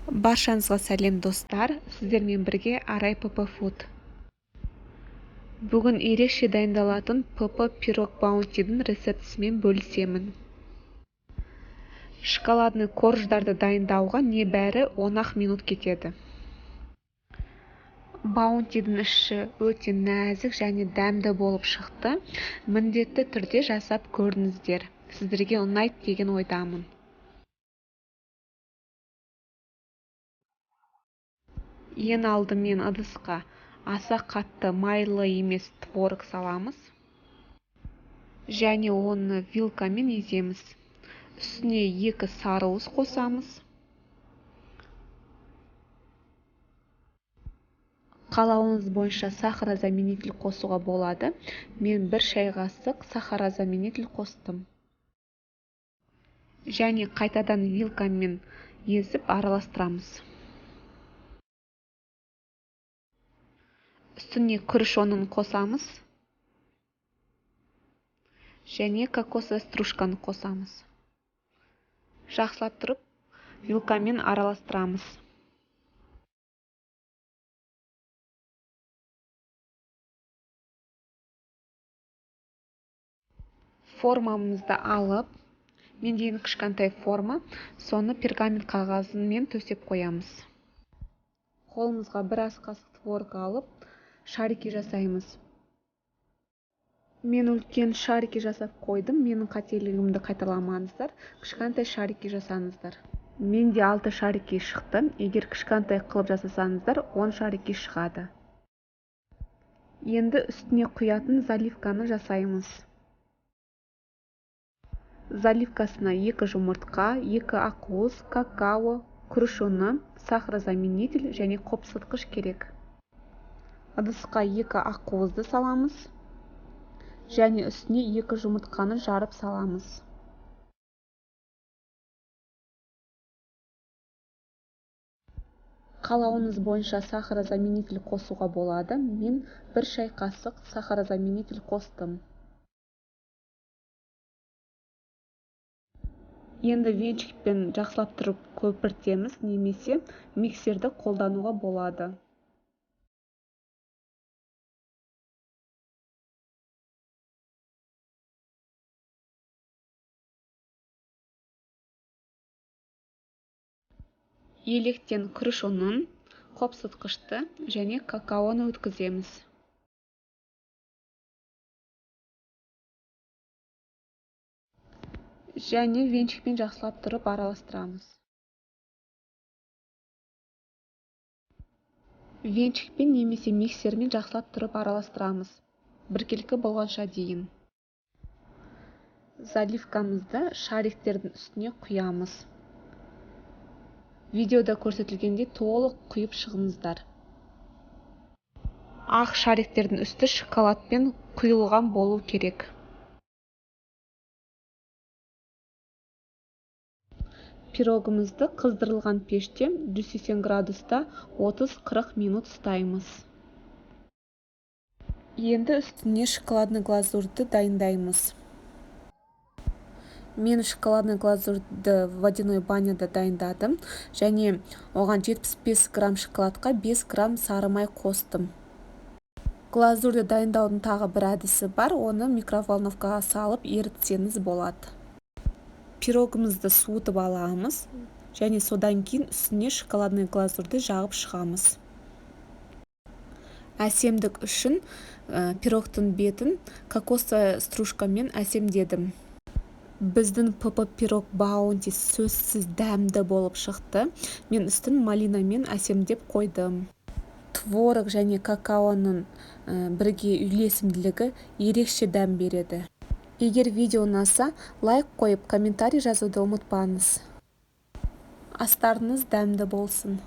Баршаңызға сәлем, достар! Сіздермен бірге Арай ПП Фуд. Бүгін ерекше дайындалатын ПП пирог баунтидің рецептісімен бөлісемін. Шоколадный корждарды дайындауға небәрі 10-ақ минут кетеді. Баунтидің іші өте нәзік және дәмді болып шықты. Міндетті түрде жасап көріңіздер. Сіздерге ұнайды деген ойдамын. Ең алдымен ыдысқа аса қатты майлы емес творог саламыз және оны вилкамен еземіз. Үстіне 2 сарыуыз қосамыз. Қалауыңыз бойынша сахарозаменитель қосуға болады. Мен 1 шай қасық сахарозаменитель қостым. Және қайтадан вилкамен езіп араластырамыз. Үстіне күріш ұнын қосамыз және кокосовый стружканы қосамыз. Жақсылап тұрып вилкамен араластырамыз. Формамызды алып, мен деген кішкентай форма, соны пергамент қағазымен төсеп қоямыз. Қолымызға бір ас қасық творог алып, шарики жасаймыз. Мен үлкен шарики жасап қойдым. Менің қателігімді қайталамаңыздар. Кішкентай шарики жасаңыздар. Менде 6 шарики шықты. Егер кішкентай қылып жасасаңыздар, 10 шарики шығады. Енді үстіне құятын заливканы жасаймыз. Заливкасына 2 жұмыртқа, 2 ақуыз, какао, күріш ұны, сахарозаменитель және қопсытқыш керек. Ыдысқа 2 ақуызды саламыз және үстіне 2 жұмыртқаны жарып саламыз. Қалауыңыз бойынша сахарозаменитель қосуға болады. Мен 1 шай қасық сахарозаменитель қостым. Енді венчикпен жақсылап тұрып көпіртеміз немесе миксерді қолдануға болады. Електен күріш ұнын, қопсытқышты және какаоны өткіземіз. Және венчикпен жақсылап тұрып араластырамыз. Венчикпен немесе миксермен жақсылап тұрып араластырамыз. Біркелкі болғанша дейін. Заливкамызды шариктердің үстіне құямыз. Видеода көрсетілгендей толық құйып шығыңыздар. Ақ шариктердің үсті шоколадпен құйылған болу керек. Пирогымызды қыздырылған пеште 180 градуста 30-40 минут ұстаймыз. Енді үстіне шоколадный глазурьді дайындаймыз. Мен шоколадный глазурьді водяной баняда дайындадым және оған 75 грамм шоколадқа 5 грамм сары май қостым. Глазурьді дайындаудың тағы бір әдісі бар, оны микроволновкаға салып ерітсеңіз болады. Пирогымызды суытып аламыз және содан кейін үстіне шоколадный глазурьді жағып шығамыз. Әсемдік үшін пирогтың бетін кокосовая стружкамен әсемдедім. Біздің ПП пирог баунти сөзсіз дәмді болып шықты. Мен үстін малинамен әсемдеп қойдым. Творог және какаоның бірге үйлесімділігі ерекше дәм береді. Егер видео ұнаса, лайк қойып, комментарий жазуды ұмытпаңыз. Астарыңыз дәмді болсын.